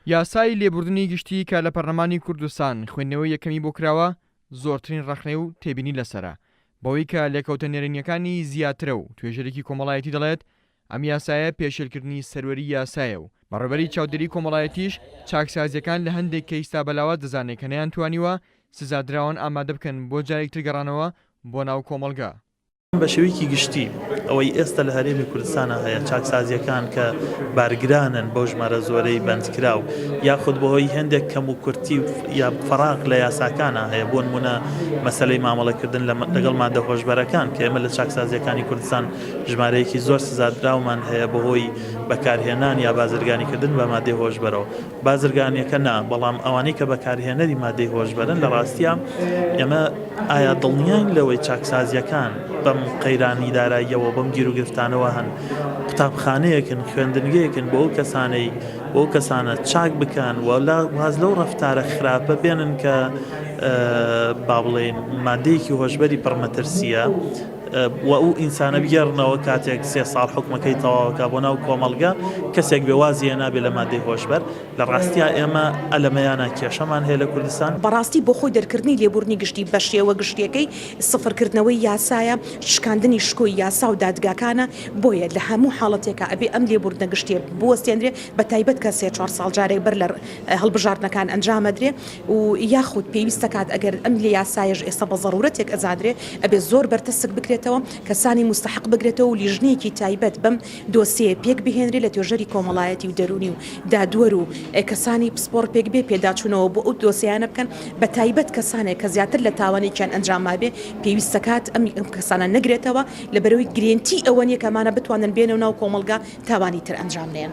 یاسای لێبوردنی گشتی کە لە پەرلەمانی کوردستان خوێندنەوەی یەکەمی بۆ کراوە، زۆرترین ڕەخنەی و تێبینی لەسەرە، بەوەی کە لێکەوتە نەرێنییەکانی زیاترە و توێژەرێکی کۆمەڵایەتی دەڵێت، ئەم یاسایە پێشێلکردنی سەروەری یاسایە و بەڕێوەبەری چاودێری کۆمەڵایەتیش چاکسازییەکان لە هەندێک کەیسدا بە لاواز دەزانێت کە نەیانتوانیوە سزادراوان ئامادە بکەن بۆ جارێکتر گەڕانەوە بۆ ناو کۆمەڵگا. بە شێوەیەکی گشتی ئەوەی ئێستا لە هەرێمی کوردستانا هەیە چاکسازییەکان کە بارگرانن بەو ژمارە زۆرەی بەندکراو یاخود بەهۆی هێندێک کەموکورتی یا فەراغ لە یاساکانا هەیە بۆ نمونە مەسەلەی مامەڵەکردن لەگەڵ مادە هۆشبەرەکان کە ئێمە لە چاکسازییەکانی کوردستان ژمارەیەکی زۆر سزادراومان هەیە بەهۆی بەکارهێنان یا بازرگانیکردن بە مادەی هۆشبەرەوە. بازرگانیەکە نا، بەڵام ئەوانەی کە بەکارهێنەری مادەی هۆشبەرن لە ڕاستیا ئێمە ئایا دڵنیاین لەوەی چاکسازیەکان بەم قەیرانی داراییەوە بەم گیروگرفتانەوە هەن قوتابخانەیەکن خوێندنگەیەکن بۆ ئەو کەسانەی بۆ ئەو کەسانە چاک بکەن و واز لەو ڕەفتارە خراپە بێنن کە با بڵێین مادەیەکی هۆشبەری پڕمەترسیە و ئەو ئینسانە بگێڕنەوە کاتێک سێ ساڵ حوکمەکەی تەواوەکا بۆ ناو کۆمەڵگە کەسێک بێ وازی هێنابێ لە مادەی هۆشبەر لە ڕاستیا ئێمە ئەلەمەیانە کێشەمان هەیە لە کوردستان. بەڕاستی بۆ خۆی دەرکردنی لێبوردنی گشتی بە شێوە گشتیەکەی سفر کردنەوەی یاسایە، شکاندنی شکۆی یاسا و دادگاکانە، بۆیە لە هەموو حاڵەتێکا ئەبێ ئەم لێبوردنە گشتیە بوەستێنرێ بە تایبەت کە سێ چوار ساڵ جارێک بەر لە هەڵبژاردنەکان ئەنجام ئەدرێ و یاخود پێویستەکات ئەگەر ئەم یاسایەش ئێستا بە زەرورەتێک ئەزانرێ ئەبێ زۆر بەرتەسک بکرێتەوە کەسانی موستەحەق بگرێتەوە و لیژنەیەکی تایبەت بەم دۆسیەیە پێک بهێنرێ لە توێژەری کۆمەڵایەتی و دەروونی و دادوەر و کەسانی پسپۆڕ پێک بێ پێداچوونەوە بۆ ئەو دۆسیانە بکەن بە تایبەت کەسانێک کە زیاتر لە تاوانێکیان ئەنجام مابێ پێویستەکات ئەم کەسانە نەگرێتەوە لەبەرئەوەی گرێنتی ئەوە نیە کە ئەمانە بتوانن بێنەوە ناو کۆمەڵگا تاوانی تر ئەنجام نەیەن.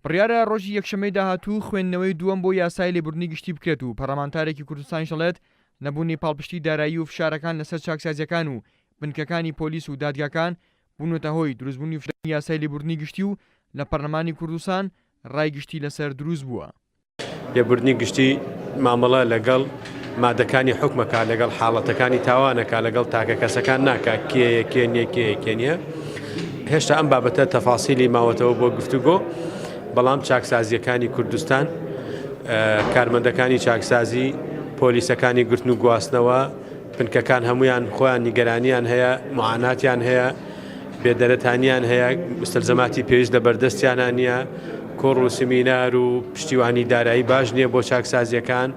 بڕیارە ڕۆژی یەکشەممەی داهاتوو خوێندنەوەی دووەم بۆ یاسای لێبوردنی گشتی بکرێت و پەڕلەمانتارێکی کوردستانیش دەڵێت، نەبوونی پاڵپشتی دارایی و فشارەکان لەسەر چاکسازییەکان و بنکەکانی پۆلیس و دادگاکان بوونەتە هۆی دروستبوونی فشاری یاسای لێبوردنی گشتی و لە پەرلەمانی کوردستان ڕای گشتی لەسەر دروستبووە. لێبوردنی گشتی مامەڵە لەگەڵ مادەکانی حوکمەکە، لەگەڵ حاڵەتەکانی تاوانەکە، لەگەڵ تاکە کەسەکان ناکا، کێیە کێ نییە، کێیە کێ نییە. هێشتا ئەم بابەتە تەفاسیلی ماوەتەوە بۆ گفتوگۆ، بەڵام چاکسازییەکانی کوردستان، کارمەندەکانی چاکسازی، پۆلیسەکانی گرتن و گواستنەوە، بنکەکان هەمویان خۆیان نیگەرانیان هەیە، معاناتیان هەیە، بێدەرەتانیان هەیە، مستەلزەماتی پێویست لە بەردەستیانا نییە، کۆڕ و سمینار و پشتیوانی دارایی باش نییە بۆ چاکسازییەکان،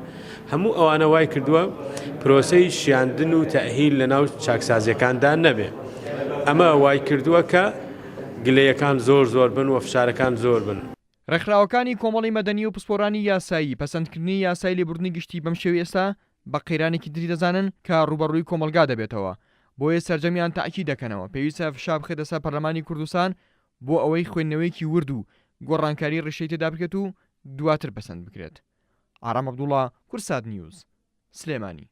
هەموو ئەوانە وای کردووە پرۆسەی شیاندن و تەئهیل لەناو چاکسازییەکاندا نەبێ. ئەمە وای کردووە کە گلەیەکان زۆر زۆر بن و فشارەکان زۆر بن. ڕێکخراوەکانی کۆمەڵی مەدەنی و پسپۆرانی یاسایی پەسەندکردنی یاسای لێبوردنی گشتی بەم شێوەی ئێستا بە قەیرانێکی تری دەزانن کە ڕووبەڕووی کۆمەڵگا دەبێتەوە، بۆیە سەرجەمیان تەئکید دەکەنەوە پێویستە فشار بخرێتە سەر پەرلەمانی کوردستان بۆ ئەوەی خوێندنەوەیەکی ورد و گۆڕانکاری ڕیشەی تێدا بکرێت و دواتر پەسەند بکرێت. ئارام عەبدوڵا، کوردسات نیوز، سلێمانی.